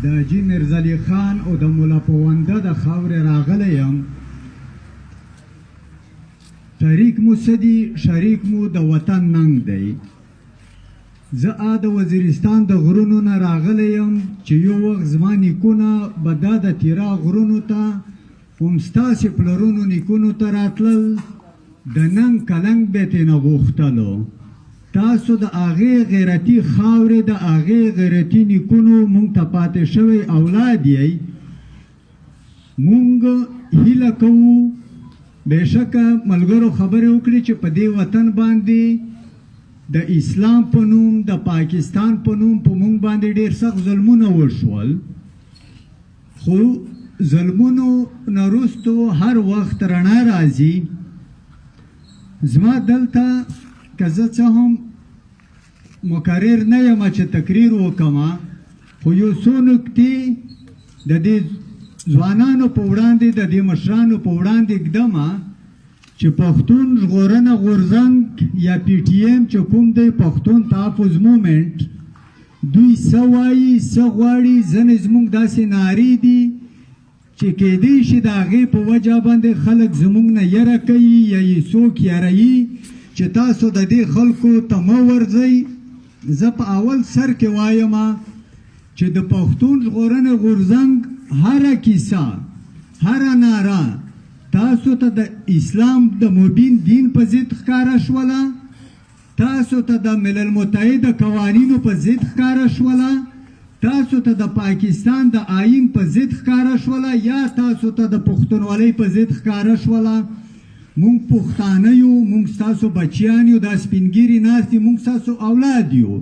د حاجي میرزعلي خان او د ملا پونده د خاورې راغلی یم. تحریک مو څه دي، شریک مو د وطن ننګ دی. زه آ د وزیرستان د غرونو نه راغلی یم چې یو وخت زما نیکونه به دا د تیرا غرونو ته هم ستاسې پلرونو نیکونو ته راتلل، د ننګ کلنګ به ترېنه غوښتلو. تاسو د هغې غیرتي خاورې، د هغې غیرتي نیکونو مونږ ته پاتې شوی اولاد یئ. مونږ هیله کوو، بېشکه ملګرو خبرې وکړي چې په دې وطن باندې د اسلام په نوم، د پاکستان په نوم په مونږ باندې ډېر سخت ظلمونه وشول، خو ظلمونو نه وروستو هر وخت رڼا راځي. زما دلته که زه څه هم مکرر نه یم چې تقریر وکم، خو یو څو نکتې د دې ځوانانو په وړاندې، د دې مشرانو په وړاندې ږدم چې پښتون ژغورنه غورځنګ یا پي ټي ایم چې کوم دی، پښتون تحفظ مومنټ، دوی څه وایي، څه غواړي. ځینې زموږ داسې نارې دي چې کیدای شي د هغې په وجه باندې خلک زموږ نه یره کوي یا یې څوک یروي چې تاسو د دې خلکو ته مه ورځئ. زه په اول سر کې وایم چې د پښتون ژغورنې غورځنګ هره کیسه، هره ناره تاسو ته د اسلام د مبین دین په ضد ښکاره شوله، تاسو ته د ملل متحده قوانینو په ضد ښکاره شوله، تاسو ته د پاکستان د آئین په ضد ښکاره شوله، یا تاسو ته د پښتونولۍ په ضد ښکاره شوله. مونږ پښتانه یو، مونږ ستاسو بچیان یو، دا سپین ږیري ناست دي، مونږ ستاسو اولاد یو.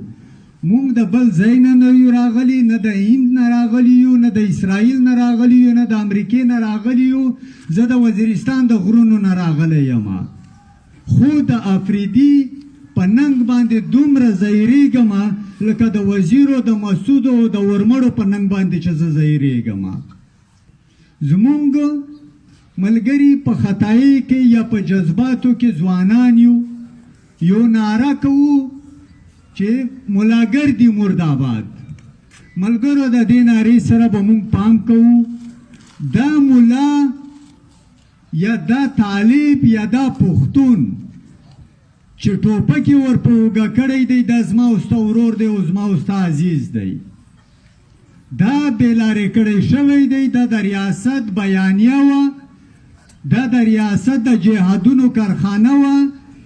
مونږ د بل ځای نه نه یو راغلي، نه د هند نه راغلي یو، نه د اسرائیل نه راغلي یو، نه د امریکې نه راغلي یو. زه د وزیرستان د غرونو نه راغلی یم، خو د افریدي په ننګ باندې دومره زهیرېږم لکه د وزیرو، د مسعودو او د ورمړو په ننګ باندې چې زه زهیرېږم. زمونږ ملګري په خطایۍ کې یا په جذباتو کې ځوانان یو، یو ناره کوو چې ملاګردي مرداباد. ملګرو د دې نارې سره به مونږ پام کوو. دا ملا یا دا طالب یا دا پښتون چې ټوپک یې ور په اوږه کړی دی، دا زما او ستا ورور دی او زما او ستا عزیز دی. دا بېلارې کړی شوی دی، دا د ریاست بیانیه وه، دا د ریاست د جهادونو کارخانه وه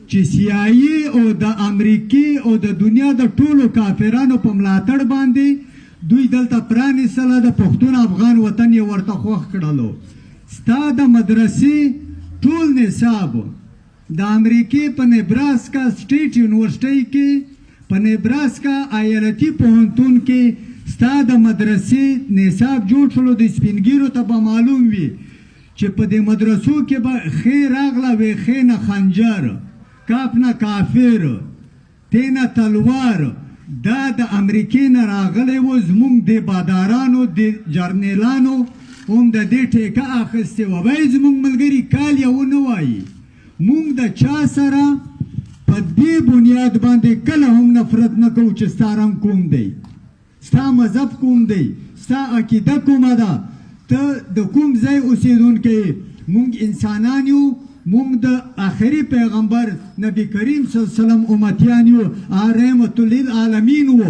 چې سي آی ای او د امریکې او د دنیا د ټولو کافرانو په ملاتړ باندې دوی دلته پرانیستله، د پښتون افغان وطن یې ورته خوښ کړلو. ستا د مدرسې ټول نصاب د امریکې په نبراسکا سټیټ یونیورسټۍ کې، په نبراسکا ایالتي پوهنتون کې ستا د مدرسې نصاب جوړ شولو. د سپینګیرو ته به معلوم وي چې په دې مدرسو کې به خې راغله وې، خې نه خنجر، کاف نه کافر، تې نه تلوار، دا د امریکې نه راغلی و. زمونږ د بادارانو، د جرنیلانو هم د دې ټیکه اخیستې وه. وایي زمونږ ملګري کال یې ونه وایي، مونږ د چا سره په دې بنیاد باندې کله هم نفرت نه کوو چې ستا رنګ کوم دی، ستا مذهب کوم دی، ستا عقیده کومه ده، ته د کوم ځای اوسېدونکی یې. مونږ انسانان یو، مونږ د آخري پیغمبر نبی کریم صلی الله علیه وسلم امتیان یو، هغه رحمت للعالمین و،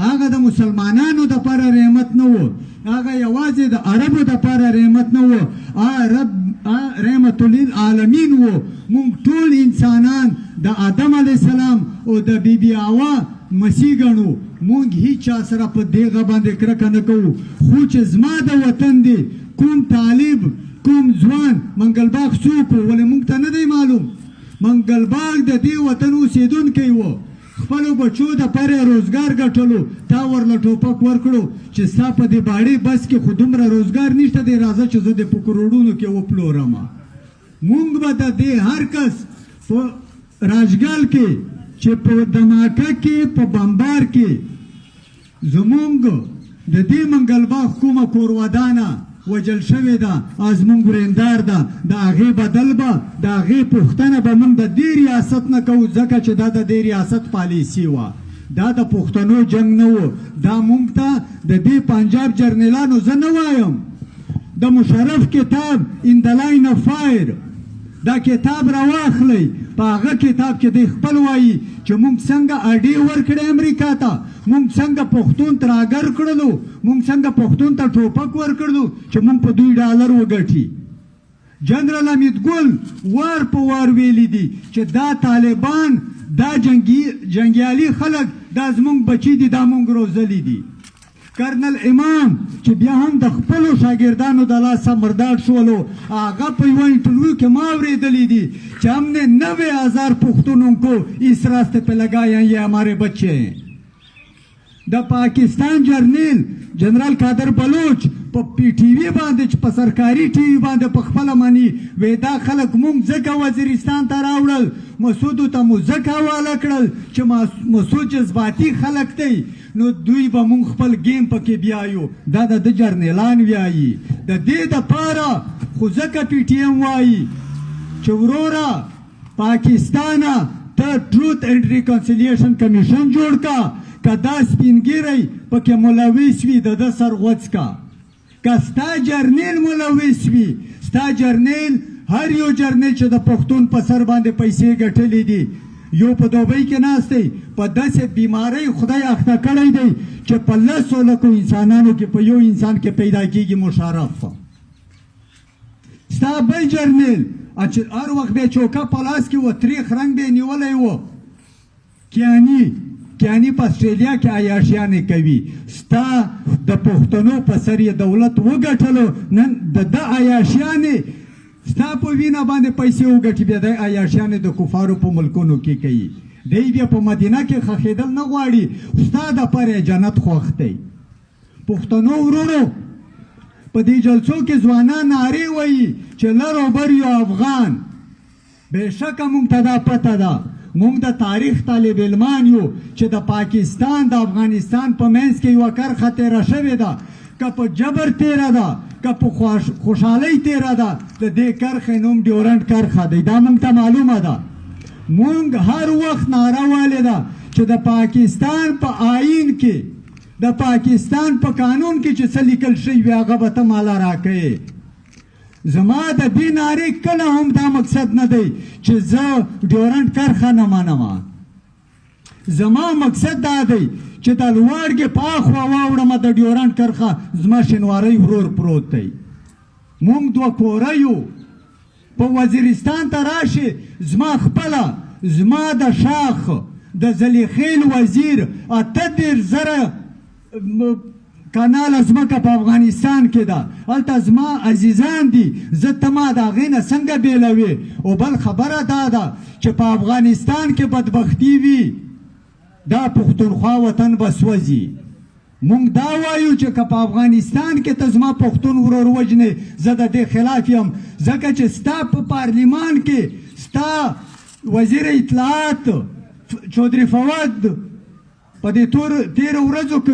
هغه د مسلمانانو دپاره رحمت نه و، هغه یوازې د عربو دپاره رحمت نه و، هغه رب رحمت للعالمین و. مونږ ټول انسانان د آدم علیه السلام او د بی بی حوا مسیح ګڼو. مونږ هیچا سره په دغه باندې کرکه نه کوو، خو چې زما د وطن دی کوم طالب، کوم ځوان، منګل باغ څوک و ولې مونږ ته نه دی معلوم. منګل باغ د دې وطن اوسېدونکی و، خپلو بچو دپاره یې روزګار ګټلو، تا ورله ټوپک ورکړو چې ستا په دې باړې بس کې خو دومره روزګار نشته دی، راځه چې زه دې په کروړونو کې وپلورم. مونږ به د دې هر کس په راجګال کې چې په دماکه کې، په بمبار کې زمونږ د دې منګل باغ کومه کورودانه وژل شوې ده، زمونږ وریندار ده، د هغې بدل به، د هغې پوښتنه به مونږ د دې ریاست نه کوو، ځکه چې دا د دې ریاست پالیسي وه. دا د پښتنو جنګ نه و، دا مونږ ته د دې پنجاب جرنیلانو، زه نه وایم، د مشرف کتاب "In the Line of Fire"، دا کتاب راواخلئ. په هغه کتاب کې دی خپل وایي چې مونږ څنګه اډې ورکړې امریکا ته، مونږ څنګه پښتون تراګر کړلو، مونږ څنګه پښتون ته ټوپک ورکړلو چې مونږ په دوی ډالر وګټي. جنرال حمید ګل وار په وار ویلي دي چې دا طالبان، دا جنګیالي خلک، دا زمونږ بچي دي، دا مونږ روزلي دي. کرنل امام چې بیا هم د خپلو شاګردانو د لاسه مردار شولو، هغه په یوه انټرویو کې ما اورېدلي دي چې हमने 90,000 پښتونوں کو اس راستے پہ لگایا، یہ ہمارے بچے ہیں. د پاکستان جرنیل جنرال قادر بلوچ په پی ټي وي باندې، چې په سرکاري ټي وي باندې په خپله مني، وی دا خلک مونږ ځکه وزیرستان ته راوړل، مسعود ته مو ځکه حواله کړل چې مسعود جذباتي خلک دی، نو دوی به مونږ خپل game پکې بیایو. دا د جرنیلان ویایي. د دې دپاره خو ځکه پي ټي ایم وایي چې وروره پاکستانه، ته Truth and Reconciliation Commission جوړ کا، که دا سپینګیری پکې ملوث وي، د ده سر غوڅ کا. که ستا جرنیل ملوث وي، ستا جرنیل، هر یو جرنیل چې د پښتون په سر باندې پیسې ګټلې دي، یو په دوبۍ کې ناست دی، په داسې بیمارۍ خدای اخته کړی دی چې په لسو لکو انسانانو کې په یو انسان کې پیدا کیږي، مشرف. ستا بل جرنیل چې هر وخت به چوکه په لاس کې و، تریخ رنګ به یې نیولی و، کیانی، کیانی په اسټرالیا کې عیاشیانې کوي، ستا د پښتنو په سر یې دولت وګټلو. نن د ده عیاشیانې، ستا په وینه باندې پیسې وګټي، بیا دی عیاشیانې د کفارو په ملکونو کې کوي. دی بیا په مدینه کې ښخېدل نه غواړي، ستا دپاره یې جنت خوښ دی. پښتنو ورونو، په دې جلسو کې ځوانان نارې وایي چې لر او بر یو افغان. بېشکه مونږ ته دا پته ده، مونږ د تاریخ طالب علمان یو، چې د پاکستان د افغانستان په منځ کې یوه کرښه تېره شوې ده. که په جبر تېره ده، که په خوشحالۍ تېره ده، د دې کرښې نوم ډیورنډ کرښه دی. دا مونږ ته معلومه ده. مونږ هر وخت ناره والې ده چې د پاکستان په آئین کې، د پاکستان په قانون کې چې څه لیکل شوي وي، هغه به ته ماله راکوې. زما د دې نارې کله هم دا مقصد نه دی چې زه ډیورنډ کرښه نه منم. زما مقصد دا دی چې د لواړګې په اخوا واوړم د ډیورنډ کرښه، زما شینواری ورور پروت دی، مونږ دوه کوره یو. په وزیرستان ته راشي، زما خپله، زما د شاخ د زلیخیل وزیر 38,000 کاناله ځمکه په افغانستان کې ده، هلته زما عزیزان دي. زه ته ما د هغې نه څنګه بېلوې؟ او بل خبره دا ده چې په افغانستان کې بدبختي وي، دا پښتونخوا وطن به سوځي. مونږ دا وایو چې که په افغانستان کې ته زما پښتون ورور وژنې، زه د دې خلاف یم، ځکه چې ستا په پارلیمان کې ستا وزیر اطلاعات چودري فواد په دې تېرو ورځو کې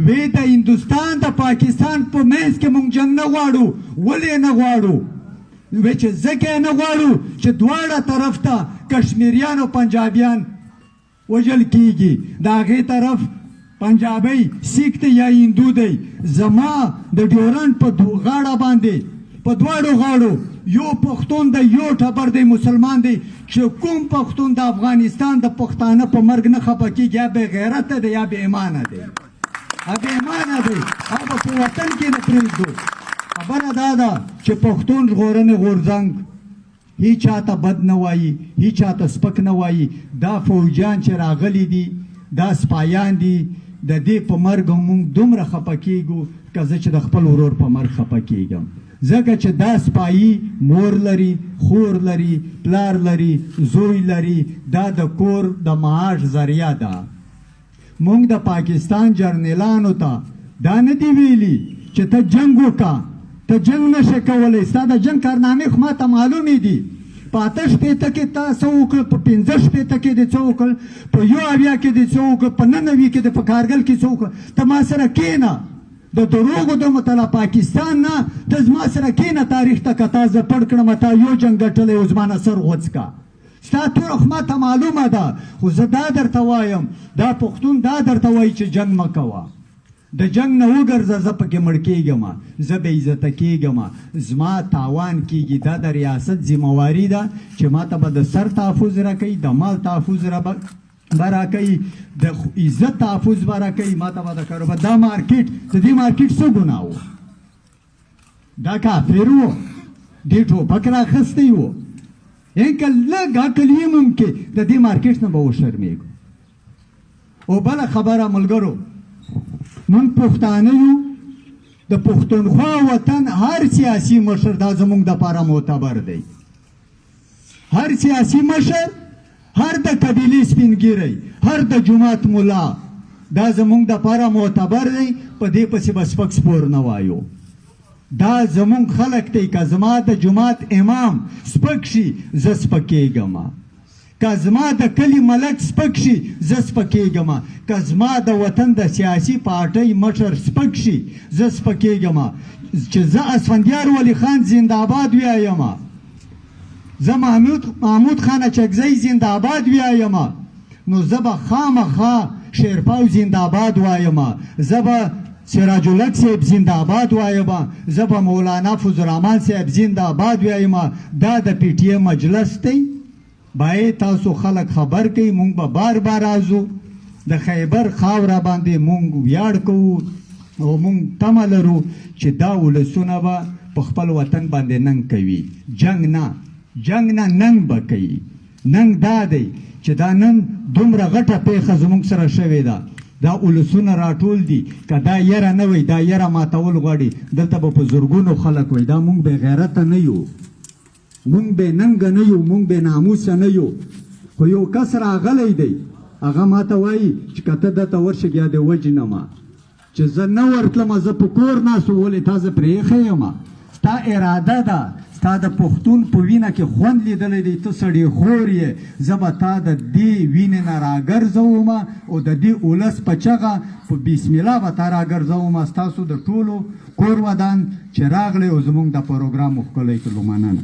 وی د هندوستان د پاکستان په منځ کې مونږ جنګ نه غواړو. ولې نه غواړو؟ وی چې ځکه یې نه غواړو چې دواړه طرف ته کشمیریان او پنجابیان وژل کیږي. د هغې طرف پنجابی سیک دی یا هندو دی. زما د ډیورنډ په غاړه باندې په دواړو غاړو یو پښتون دی، یو ټبر دی، مسلمان دی. چې کوم پښتون د افغانستان د پښتانه په مرګ نه خپه کېږي، یا بې غیرته دی یا بې ایمانه دی، یا بې ایمانه دی، هغه په وطن کې نه پرېږدو. خبره دا ده چې پښتون ژغورنې غورځنګ هیچا ته بد نه وایي، هیچا ته سپک نه وایي. دا فوجیان چې راغلي دي، دا سپایان دي، د دې په مرګ هم موږ دومره خپه کېږو که زه چې د خپل ورور په مرګ خپه کېږم، ځکه چې دا سپایي مور لري، خور لري، پلار لري، زوی لري، دا د کور د معاش ذریعه ده. موږ د پاکستان جرنیلانو ته دا نه دي ویلي چې ته جنګ وکړه، ته جنګ نشې کولی. ستا د جنګ کارنامې خو ما ته معلومې دي. په 68 کې تا څه وکړل، په 65 کې دې څه وکړل، په 71 کې دې څه وکړل، په 99 کې دې په کارګل کې څه وکړل. ته ما سره کښېنه، د دروغو د مطلع پاکستان نه، ته زما سره کښېنه، تاریخ ته که تا زه پړ کړم، تا یو جنګ ګټلی او زما نه سر غوڅ کا. ستا توره خو ماته معلومه ده، خو زه دا درته وایم، دا پښتون دا درته وایي چې جنګ مه کوه، د جنګ نه وګرځه، زه پکې مړ کېږم، زه بې عزته کېږم، زما تاوان کېږي. دا د ریاست ذمه واري ده چې ماته به د سر تحفظ راکوي، د مال تحفظ به راکوي، د عزت تحفظ به راکوي، ماته به د کاروبار. دا مارکیټ، د دې مارکیټ څه ګناه و؟ دا کافر و، دې ټوپک راخستی و. ان که لږ عقل یې ممکن د دې مارکیټ نه به وشرمېږو. او بله خبره ملګرو، مونږ پښتانه یو، د پښتونخوا وطن هر سیاسي مشر دا زمونږ دپاره معتبر دی. هر سیاسي مشر، هر د قبیلې سپین ږیری، هر د جومات ملا دا زمونږ دپاره معتبر دی. په دې پسې به سپک سپور نه وایو، دا زمونږ خلک دی. که زما د جومات امام سپک شي، زه سپکېږم. که زما د کلي ملک سپک شي، زه سپکېږم. که زما د وطن د سیاسي پارټۍ مشر سپک شي، زه سپکېږم. چې زه اسفندیار ولي خان زنده‌آباد ویایم، زه محمود خان اچکزی زنده‌آباد ویایم، نو زه به خامخا شیرپاو زنده‌آباد وایم، زه به سراج الحق صاحب زنده‌آباد وایم، زه به مولانا فضل الرحمن صاحب زنده‌آباد وایم. دا د پي ټي ایم مجلس دی، باید تاسو خلک خبر کړئ. مونږ به بار بار راځو. د خیبر خاوره باندې مونږ ویاړ کوو او مونږ تمه لرو چې دا ولسونه به په خپل وطن باندې ننګ کوي، جنګ نه، جنګ نه، ننګ به کوي. ننګ دا دی چې دا نن دومره غټه پیښه زمونږ سره شوې ده، دا ولسونه راټول دي. که دا یره نه وي، دا یره ماتول غواړي، دلته به په زرګونو خلک وي. دا مونږ بې غیرته نه یو، مونږ بې ننګه نه یو، مونږ بې ناموسه نه یو. خو یو کس راغلی دی، هغه ماته وایي چې که ته دته ورشې بیا دې وژنم. چې زه نه ورتلم، زه په کور ناست وم، ولې تا زه پرېښی یم؟ ستا اراده ده، ستا د پښتون په وینه کې خوند لیدلی دی، ته سړی خور یې. زه به تا د دې وینې نه راګرځوم او د دې اولس په چغه په بسم الله به تا راګرځوم. ستاسو د ټولو کور ودان چې راغلی او زمونږ د پروګرام ښکلی کړلو. مننه.